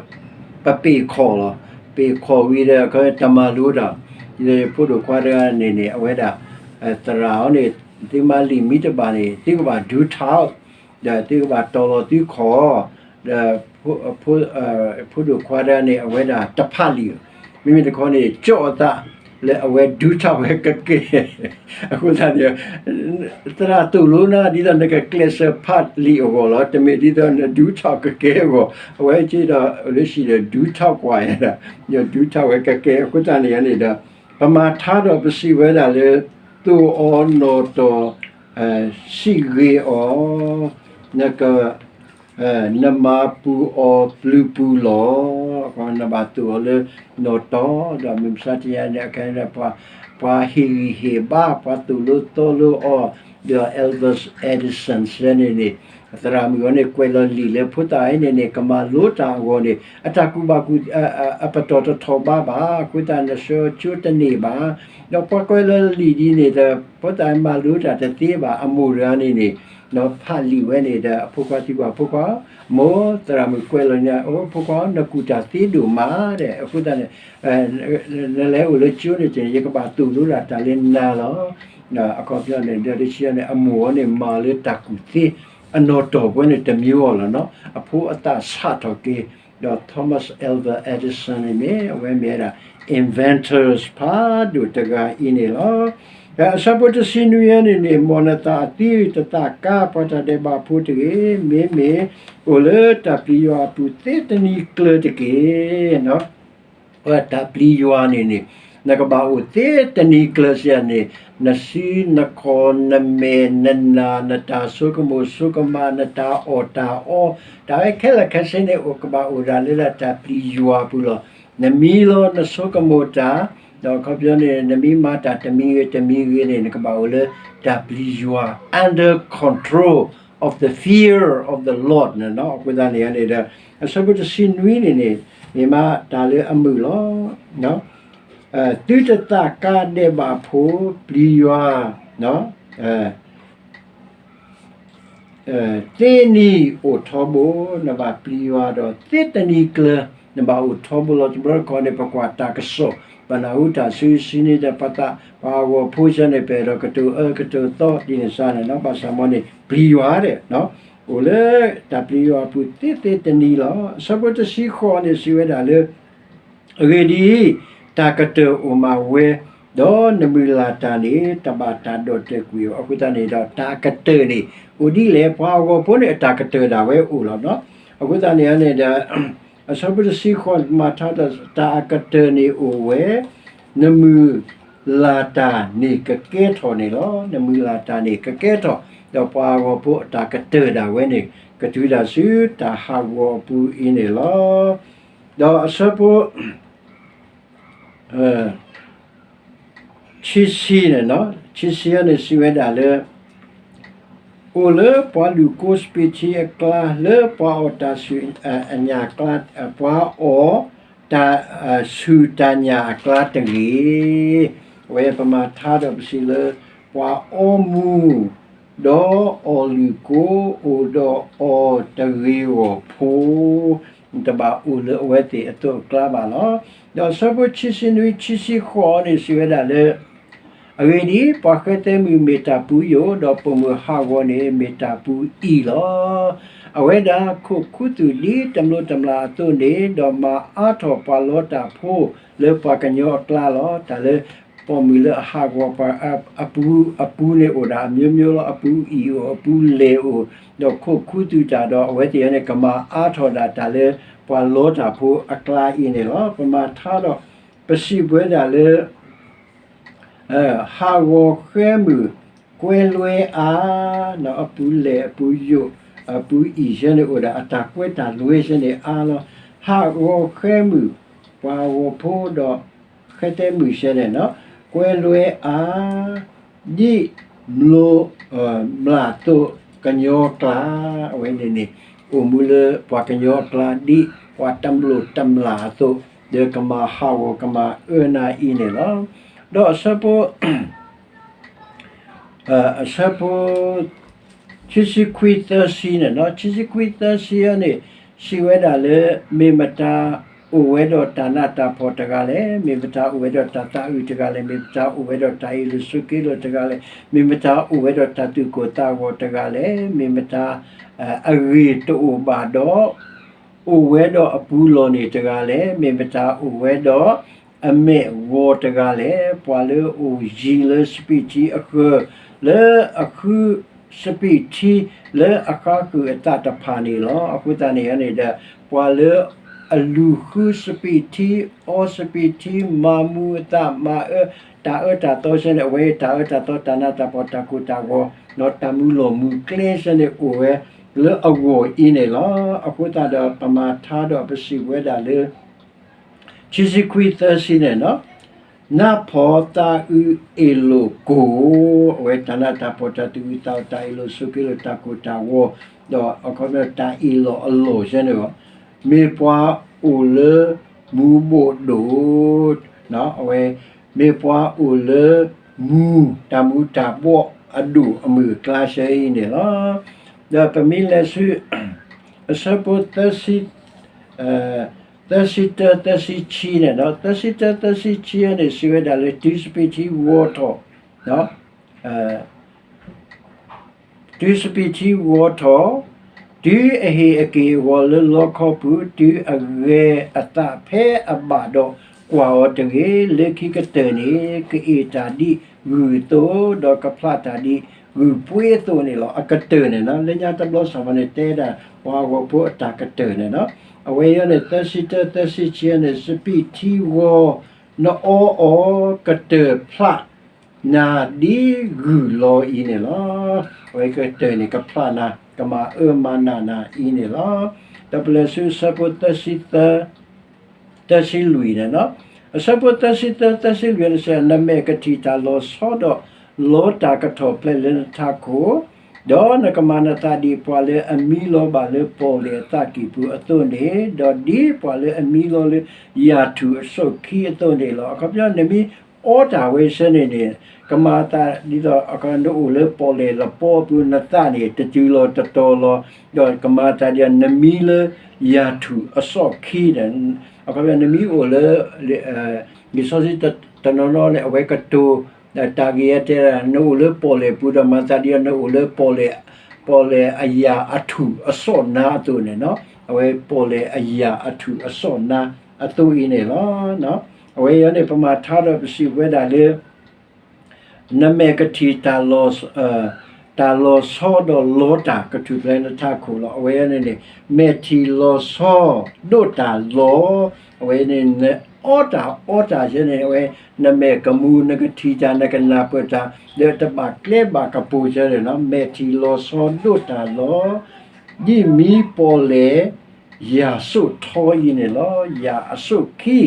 ပပ့ၤခီၣ်လီၤ. ပ့ၤခီၣ်ဝံၤဒီး တမၤလိတၢ်, ဒီးယဖိဒိၣ်ခွါတဂၤန့ၣ်န့ၣ် အဝဲဒၣ် သရၣ်အီၤန့ၣ် သုမၤလံာ်မံတဘၣ်န့ၣ် သုကဘၣ်ဒုးထီၣ် ဒီးသုကဘၣ်တီၢ်လီၤသုခီၣ်, ဒီး ဖိဒိၣ်ခွါတဂၤန့ၣ် အဝဲဒၣ်တဖးလံာ်, မ့မ့ၢ်တခီန့ၣ် ကၠီၣ်အသးလၢအဝဲဒုးထီၣ်ဝဲကကဲ, အဃိသတးန့ၣ် သရၣ်သိၣ်လိနၤ ဒ်သိးနကကျဲးစၢးဖးလံာ်အဂီၢ်လီၤ. တမ့ၢ်ဒ်သိးနဒုးထီၣ်ကကဲအဂီၢ်, အဝဲက့ဒီး လၢဟံၣ်ဒီး ဒုးထီၣ်ကွၢ်ယဲဒၣ်, ဒုးထီၣ်ဝဲကကဲ. အဃိသတးန့ၣ်န့ၣ်ဒီး ပမၤထါဒီးပစံးဝဲဒၣ်လၢ သိၣ်အီၤနီၣ်တီၢ် စံးဂ့ၤအီၤ, နက နမၤပူၤအီၤပျုၤပူၤလီၤ. နဘၣ်သိၣ်အီၤလၢနီၣ်တီၢ် ဒီးမုၢ်မဆါတနံၤန့ၣ် အခါန့ၣ် ပှၤဟ့ၣ်ဂံၢ်ဟ့ၣ်ဘါ ပှၤသိၣ်လိသီလိအီၤ, ဒီး Elvis Edison စဲန့ၣ်န့ၣ် သရၣ်မုၣ်အီၤန့ၣ် ကွဲးလီၤလံာ်လၢဖိသၣ်အံၤန့ၣ်န့ၣ် ကမၤလိတၢ်အဂီၢ်န့ၣ် အတၢ်ကူၣ်ဘၣ်ကူၣ် အပတီၢ်တထီၣ်ဘးဘၣ်, အဃိသတးနဆှၢကၠိတန့ၢ်ဘၣ်. ဒီးပှၤကွဲးလီၤလံာ်ဒ်န့ၣ်ဒီး ဖိသၣ်မၤလိတၢ်တသ့ဘၣ်. အမိၢ်တဂၤန့ၣ်န့ၣ် ဖးလံာ်ဝဲန့ၣ်ဒီး အဖိခွါသံကွၢ် ဖိခွါ, မိၢ်သရၣ်မုၣ်ကွဲးလီၤန့ၣ် အိ ဖိခွါ နကူၣ်တၢ်သ့ဒိၣ်မးဒီး အဃိသတးန့ၣ် နလဲၤအိၣ်လၢကၠိန့ၣ် ယကဘၣ်သိၣ်လိဒၣ်တၢ်လၢနၤလီၤ. အခီပညီန့ၣ် ဒီးတဆံန့ၣ် အမိၢ်အီၤန့ၣ် မၤလၢတၢ်ကူၣ်သ့ အနီၣ်တီၢ်ပှဲၤန့ၣ်တမံၤအီၤလီၤနီၤ. အဖိအသၣ်ဆးထီၣ်က့ၤ ဒီး Thomas Alva Edison န့ၣ်မ့ၢ် အဝဲမ့ၢ်ဝဲဒၣ် inventors ဖးဒိၣ်တဂၤအံၤန့ၣ်လီၤ. ဒီးအဆၢဖိတဆံနွံန့ၣ်န့ၣ် မ်နသးအသံတသးကါ ပှၤတၢ်ဒဲးဘးဖိတဂ့ၤ, မ့မ့ၢ်အိၣ်လၢတၢ်ပျံၤယွၤအပူၤသ့တနံၤကျၢၤတက့ၢ်. တၢ်ပျံၤယွၤန့ၣ်န့ၣ် နကဘၣ်အိၣ်သ့တနံၤကျၢၤစ့ၢ်န့ၣ် နစုနခီၣ်နမဲာ်နနၢ် နတၢ်ဆိကမိၣ်ဆိကမး နတၢ်အီၣ်တၢ်အီ တၢ်ဝဲခဲလၢာ်ခဲဆ့န့ၣ် အိၣ်ကဘၣ်အိၣ်ဒၣ်လၢတၢ်ပျံၤယွၤပူၤလီၤ. နမံလီၤနဆိကမိၣ်တၢ် ဒီးအခီပညီန့ၣ် နမ့ၢ်မၤတၢ်တမံၤဂ့ၤတမံၤဂ့ၤန့ၣ် နကဘၣ်အိၣ်လၢတၢ်ပျံၤယွၤ under control of the fear of the Lord န့ၣ်လီၤ. အဃိသတးန့ၣ်န့ၣ်ဒီး အဆၢဖိတဆံနွံန့ၣ်န့ၣ် မ့ၢ်မးတၢ်လၢအမုာ်လီၤ. သုတသးကါဒဲးဘးဖိ ပျံၤယွၤ သ့နံၤအိၣ်ထီဘိ, နဘၣ်ပျံၤယွၤဒီးသ့တနံၤကျၢၤ နဘၣ်အိၣ်ထီဘိလီၤ. တဘျီတခီန့ၣ် ပကွၢ်တၢ်ကစီၣ် ပနၢ်ဟူတၢ်စုဆံန့ၣ်ဒီး ပသးပှၤဟးဂီၤဖိဆၢန့ၣ် ပအဲၣ်ဒိးကတိၤအၢကတိၤသီဒ်န့ၣ်စ့ၢ်န့ၣ် ဘၣ်ဆၣ်မ်န့ၣ် ပျံၤယွၤဒီး အိၣ်လၢတၢ်ပျံၤယွၤအပူၤသ့သ့တနံၤလီၤ. အဆၢဖိတဆံဃိးန့ၣ် စံးဝဲဒၣ်လၢ အဂ့ၢ်ဒ်အံၤ, တၢ်ကတၢၢ်အိၣ်မးဝဲ, ဒီးနမုၢ်လၢ်တၢ်န့ၣ် တဘၣ်တၢ်ဒီၣ်တဲာ်ကွံာ်အီၤ. အဃိသတးန့ၣ်ဒီး တၢ်ကတၢၢ်န့ၣ် အိၣ်ဒ်လဲၣ်, ပှၤဟးဂီၤဖိန့ၣ် အတၢ်ကတၢၢ်ဒၣ်ဝဲအိၣ်လီၤနီၤ. အဃိသတးန့ၣ်န့ၣ်ဒီး အဆၢဖိတဆံဃိး မၤထါတၢ် တၢ်အကတၢၢ်န့ၣ်အိၣ်ဝဲ, နမုၢ်လၢ်တၢ်န့ၣ်ကကဲထီၣ်န့ၣ်လီၤ. နမုၢ်လၢ်တၢ်န့ၣ်ကကဲထီၣ်, ဒီးပှၤဟးဂီၤဖိအတၢ်ကတၢၢ်ဒၣ်ဝဲန့ၣ် ကတုၤဒၣ်ဆူတၢ်ဟးဂီၤအပူၤအံၤန့ၣ်လီၤ. ဒီးအဆၢဖိ ဆံဆံန့ၣ်, ဆံဆံန့ၣ်စံးဝဲဒၣ်လၢ အိၣ်လၢပှၤလူၢ်ကိစပံးထံအကျါ, လၢပှၤအီၣ်တၢ်ဆူၣ်အညၣ်အကျါ, ပှၤအီၣ်တၢ်ဆူၣ်တၢ်ညၣ်အကျါတဂ့ၤ. အဝဲပမၤထါဒီးပစံးလၢ ပှၤအီမူၤ ဒီးအီၣ်လုၢ်ကိ အိၣ်ဒီးအီၤတဂ့ၤဂီၢ်ဖိ, တဘၣ်အိၣ်လၢအဝဲသ့ၣ်အသိးအကျါဘၣ်လီၤ. ဒီးအဆၢဖိဆံဆံနွံ ဆံဆံဃိးန့ၣ်စံးဝဲဒၣ်လၢ အဂ့ၢ်ဒ်အံၤ, ပှၤဃဲသဲမုၣ်မ့ၢ်တၢ်ပူၤယိာ်, ဒီးပိာ်မုၣ်ဟးဂီၤန့ၣ်မ့ၢ်တၢ်ပူၤအံၣ်လီၤ. အဝဲဒၣ်ခိၣ်ခူသူၣ်ဒ်တမျိးတမျာ်အသိးန့ၣ်, ဒီးမၤအါထီၣ်ပှၤလီတၢ်ဖိလၢပှၤကညီအကျါလီၤ. တၢ်လၢ ပိာ်မုၣ်လၢအဟးဂီၤပှၤ အပူၤ အပူၤန့ၣ်အိၣ်ဒၣ်အမျိုးမျိုးလီၤ. အပူၤအံၣ်အိၣ်, အပူၤလဲၢ်အိၣ်, ဒီးခိၣ်ခူသူၣ်တၢ်ဒီး အဝဲသ့ၣ်န့ၣ် ကမၤအါထီၣ်ဒၣ်တၢ်လၢပှၤလီတၢ်ဖိအကျါအံၤန့ၣ်လီၤ. ပမၤထါဒီး ပစံးပဝဲဒၣ်လၢ ဟးဂီၤဃဲမုၣ် ကွဲလွဲအါ, အပူၤလဲၢ်အပူၤယိာ် အပူၤအံၣ်ဆဲန့ၣ်အိၣ်ဒၣ် အတၢ်ကွဲးတၢ်လွဲဆဲန့ၣ်အါလီၤ. ဟးဂီၤဃဲမုၣ် ပှၤဂီၤဖိဒီး ဃဲသဲမုၣ်ဆဲန့ၣ် ကွဲလွဲအါ ဒ်မျိး မျိးအသိးကညီကျါ, အဝဲန့ၣ်န့ၣ် အိၣ်မူလၢပှၤကညီအကျါ ဒ်ပှၤတမျိးတမျာ်အသိး ဒီးကမၤဟးဂီၤကမၤအၢနၤအံၤန့ၣ်လီၤ. ဒီးအဆၢဖိ အဆၢဖိ ခံဆံခွံသၢဆံန့ၣ်လီၤ. ခံဆံခွံသၢဆံအံၤန့ၣ် စံးဝဲဒၣ်လၢ မ့ၢ်မတၤအိၣ်ဝဲဒီးတၢ်နးတၢ်ဖှီၣ်တဂၤလဲၣ်, မ့ၢ်မတၤအိၣ်ဝဲဒီးတၢ်သးအုးတဂၤလဲၣ်, မ့ၢ်မတၤအိၣ်ဝဲဒီးတၢ်အ့ၣ်လိာ်ဆိးက့လိာ်တဂၤလဲၣ်, မ့ၢ်မတၤအိၣ်ဝဲဒီးတၢ်သူၣ်ကိၢ်သးဂီၤတဂၤလဲၣ်, မ့ၢ်မတၤ အဂ့ၢ်တအိၣ်ဘၣ်ဒီး အိၣ်ဝဲဒီးအပူၤလီၢ်န့ၣ်တဂၤလဲၣ်, မ့ၢ်မတၤအိၣ်ဝဲဒီးအမဲာ်ဂီၤတဂၤလဲၣ်, ပှၤလၢအိၣ်ယံၤလၢစပံးထံအဃၢၤ, လၢအဃုစပံးထံ လၢအဃါဃုာ်အသးတဖၣ်န့ၣ်လီၤ. အဃိသတးန့ၣ်န့ၣ်ဒီး ပှၤလၢအလူၤဃုစပံးထံ, အီစပံးထံ, မၤမူအသး, မၤအၢတၢ်အၢတၢ်သီစဲန့ၣ် အဝဲတၢ်အၢတၢ်သီ တၢ်နးတၢ်ဖှီၣ် တၢ်ကိၢ်တၢ်ဂီၤ ဒီးတၢ်မူလီၢ်မူကျဲစဲန့ၣ် အိၣ်ဝဲလၢအဂီၢ်အံၤန့ၣ်လီၤ. အဃိသတးဒီး ပမၤထါဒီးပစံးဝဲဒၣ်လၢ ခံဆံခွံသၢဆံန့ၣ်လီၤ. နးဖှီၣ်သးအုးအ့ၣ်လိာ်ကိၢ်, အဝဲတၢ်နးတၢ်ဖှီၣ် တၢ်သူၣ်အုးသးအုး တၢ်အ့ၣ်လိာ်ဆိးက့လိာ် တၢ်ကိၢ်တၢ်ဂီၤ, ဒီးအခီပညီတၢ်အ့ၣ်လိာ်အလီၢ်စဲန့ၣ်လီၤ. မ့ၢ်ပှၤအိၣ်လၢမူဘိၣ်ဒိၣ်, အဝဲ မ့ၢ်ပှၤအိၣ်လၢမူ တၢ်မူတၢ်ဘှီးအဒိၣ်အမုၢ်အကျါစဲအံၤန့ၣ်လီၤ. ဒီးပမ့ၢ်လဲၤဆူ အဆၢဖိ သၢဆံတၢ သၢဆံခံန့ၣ်လီၤ. သၢဆံတၢ သၢဆံခံန့ၣ် စံးဝဲဒၣ်လၢ တုၤစပံးထံဂီၤထီၣ် တုၤစပံးထံဂီၤထီၣ်, တုၤအဟ့ၣ်အက့ၢ်အဂီၤလၢလီခီပူၤ, တုၤအဂဲၤအသးဖဲအဘၣ်ဒီးကွၢ်အီၤတဂ့ၤ. လၢခံကတၢၢ်န့ၣ် ကအ့ၣ်တၢ်ဒ်ဂုၢ်အသိး, ဒီးကဖျးတၢ်ဒ်ဂုၢ်ပှ့ၤအသိးန့ၣ်လီၤ. အကတၢၢ်န့ၣ်လီၤ. လၢညါတဘျီစီၤပၤန့ၣ် တဲဒၣ်ပှၤဟးဂီၤဖိအတၢ်ကတၢၢ်န့ၣ်လီၤ. အဝဲအံၤန့ၣ် သၢဆံတၢ သၢဆံခံန့ၣ် စပံးထံဂီၤ နအီအီၤ ကတၢၢ်ဖျး နၤဒ်ဂုၢ်လီၤအံၤန့ၣ်လီၤ. အဝဲကတၢၢ်န့ၣ် ကဖျးနၤ ကမၤအၢမၤနးနၤအံၤန့ၣ်လီၤ. ဒီးပလဲၤဆူအဆၢဖိ သၢဆံလွံၢ်န့ၣ်လီၤ. အဆၢဖိ သၢဆံသၢ သၢဆံလွံၢ်န့ၣ်စံး, နမဲာ်ကထံၣ်တၢ်လီၤဆီဒီးလီတၢ်ကထီၣ်ဖျဲးလၢနထးခိၣ်, ဒီးနကမၤနသးဒ်ပှၤလၢအမံလီၤဘၣ်လၢပီၣ်လဲၣ်အသးကံၢ်ပူၤအသိးန့ၣ်, ဒီးဒ်ပှၤလၢအမံလီၤလၢယၣ်ထူၣ်အစိၣ်ခံအသိးန့ၣ်လီၤ. အခီပညီ နမ့ၢ်အီတၢ်ဝဲဆၢန့ၣ်န့ၣ် ကမၤသးဒ်သိး နအိၣ်လၢပီၣ်လဲၣ်လပီအပူၤ နသးန့ၣ် တတုၤလီၤတတီၤလီၤ, ဒီးကမၤသးဒ်သိး နမံလၢယၣ်ထူၣ်အစိၣ်ခံန့ၣ်, အခီပညီ နမ့ၢ်အိၣ်လၢ လံာ်စီဆှံတနီၤနီၤန့ၣ် အဝဲကတိၤ တၢ်ဂ့ၢ်အတဲဒၣ် နအိၣ်လၢပီၣ်လဲၣ်ပူၤဒီး မၤသးဒ်သိး နအိၣ်လၢပီၣ်လဲၣ် ပီၣ်လဲၣ်အယၣ်အထူၣ်အစိၣ်နါအသိးန့ၣ်လီၤ. အဝဲပီၣ်လဲၣ်အယၣ်အထူၣ်အစိၣ်နါအသိးအံၤန့ၣ်လီၤ. အဝဲအံၤန့ၣ် ပမၤထါဒီးပစံးဝဲဒၣ်လၢ နမဲာ်ကထံၣ် တၢ်လီၤဆီဒီးလီတၢ်ကထူၣ်ဖျဲးနထးခိၣ်လီၤ. အဝဲန့ၣ်န့ၣ် မဲာ်ထံၣ်လီၤဆီဒိၣ်တၢ်လီၤ. အဝဲန့ၣ် နအီတၢ်အီတၢ်ယဲန့ၣ် အဝဲ နမဲာ်ကမူ နကထံၣ်တၢ် နကနၢ်ပၢၢ်တၢ် ဒီးတဘၣ်ကျဲဘၣ်ကပူၤယဲန့ၣ်လီၤ. မဲာ်ထံၣ်လီၤဆီဒိၣ်တၢ်လီၤ. ဒ်မံပီၣ်လဲၣ် ယၣ်စိၣ်ထီအံၤန့ၣ်လီၤ. ယၣ်အစိၣ်ခံ,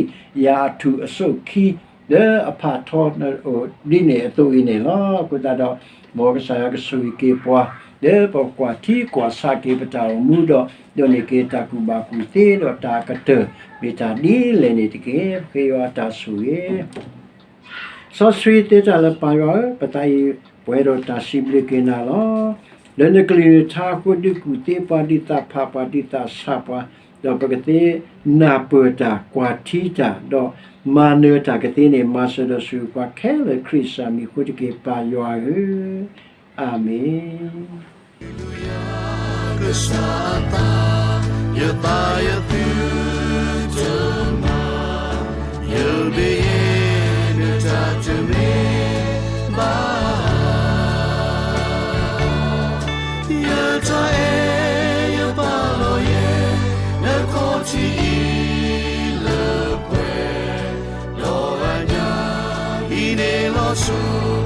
ယၣ်အထူၣ်အစိၣ်ခံ လၢအဖးထီ ဒ်န့ၣ်အသိးအံၤန့ၣ်လီၤ. အဃိသတးဒီး မ်ကစၢ်ယွၤကဆိၣ်ဂ့ၤက့ၤပှၤ လၢပကွၢ်ထံကွၢ်ဆးက့ၤပတၢ်အိၣ်မူဒီး ဒိးန့ၢ်က့ၤတၢ်ကူၣ်ဘၣ်ကူၣ်သ့ဒီးတၢ်ကတၢၢ် မ့ၢ်တၢ်ဒ်လဲၣ်န့ၣ်တက့ၢ်. ပဃ့ယွၤတၢ်ဆိၣ်ဂ့ၤ စီဆှံသ့တၢ်လၢပၢ်ယွၤဧၢ, ပသးအံၤပှဲၤဒီးတၢ်စံးဘျုးက့ၤနၤလီၤ. လၢနကလုၢ်နထါအဃိ ဒုးကူၣ်သ့ပှၤ ဒုးသးဖးပှၤ ဒုးသးဆးပှၤ, ဒီးပကသ့နၢ်ပၢၢ်တၢ်ကွၢ်ထံတၢ် ဒီးမၤနၢၤတၢ်ကသ့န့ၣ် မၤစၢၤဒီးဆိၣ်ဂ့ၤပှၤခဲလၢာ် ခရံာ်စၢ်မံၤအဃိတက့ၢ် ပၢ်ယွၤဧၢ, အၤမ့ၣ်. ကစၢ်အသး ယသးယသုတမၤ, ယဘၣ်ယဲနတၢ်တမ့ၢ်ဘၣ်, ယတၢ်အဲၣ်ယပာ်လီၤယဲ နခီၣ်ထံးအံၤလၢပှဲၤ, ဒီးအညၣ်အံၤန့ၣ်လီၤဆိ